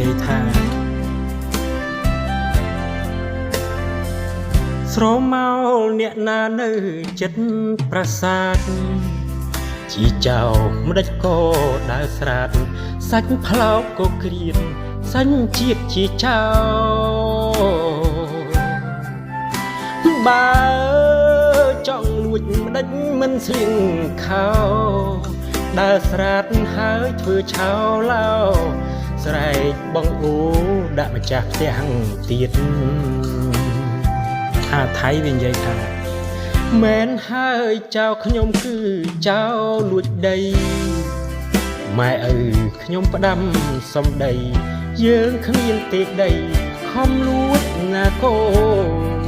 យាយថាស្រមោលអ្នកណានៅចិត្តប្រាសាទជាចៅម្ដេចក៏ដើរស្រាតសាច់ផ្លោកក៏ក្រៀនសញ្ជាតិជាចៅបើចង់លួចម្ដេចមិនស្លៀងខោដើរស្រាតហើយធ្វើឆោឡោស្រែកបងអូដាក់ម្ចាស់ផ្ទះទៀតថាថៃវានិយាយថាមែនហើយចៅខ្ញុំគឺចៅលួចដីម៉ែឪខ្ញុំផ្ដាំសំដីយើងគ្មានទេដីខំលួចណាកូន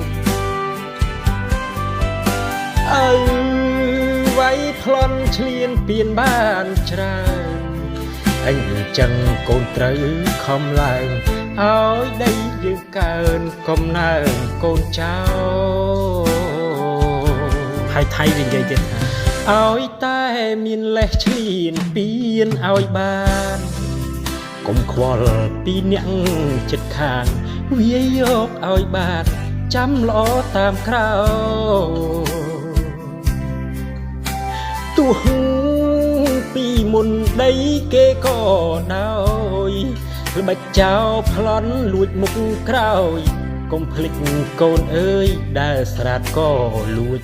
ឪវាយប្លន់ឆ្លៀនពៀនបានច្រើនអញចឹងកូនត្រូវខំឡើងឲ្យដីយើងកើនកំណើនកូនចៅហើយថៃវានិយាយទៀតថាឲ្យតែមានលេសឆ្លៀនពៀនឲ្យបានកុំខ្វល់ពីអ្នកចិត្តខាងវាយកឲ្យបានចាំល្អតាមក្រោយទោះពីមុនដីគេក៏ដោយល្បិចចោលប្លន់លួចមុខក្រោយកុំភ្លេចកូនអើយដែលស្រាតក៏លួច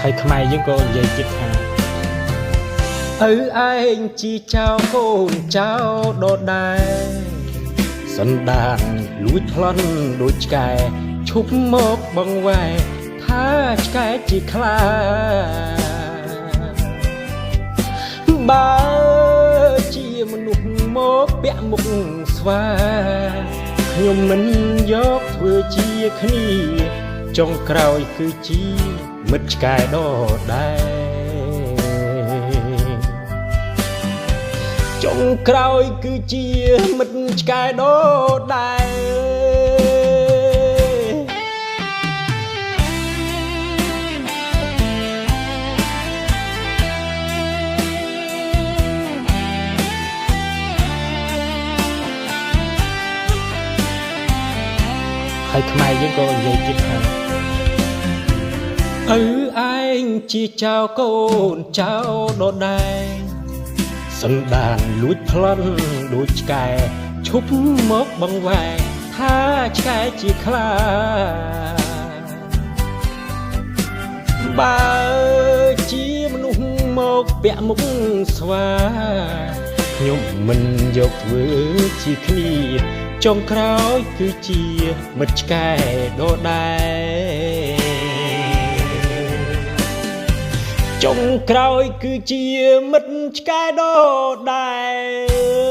ហើយខ្មែរយើងក៏និយាយទៀតថាឪឯងជាចៅកូនចៅដដែលសន្តានលួចប្លន់ដូចឆ្កែឈប់មកបងវ៉ែថាឆ្កែជាខ្លាបើជាមនុស្សមកពាក់មុខស្វាខ្ញុំមិនយកធ្វើជាគ្នាចុងក្រោយគឺជាមិត្តឆ្កែដដែលចុងក្រោយគឺជាមិត្តឆ្កែដដែលហើយខ្មែរយើងក៏និយាយទៀតថាឪឯងជាចៅកូនចៅដដែលសន្តានលួចប្លន់ដូចឆ្កែឈប់មកបងវ៉ែថាឆ្កែជាខ្លាបើជាមនុស្សមកពាក់មុខស្វាខ្ញុំមិនយកធ្វើជាគ្នាចុងក្រោយគឺជាមិត្តឆ្កែដដែលចុងក្រោយគឺជាមិត្តឆ្កែដដែល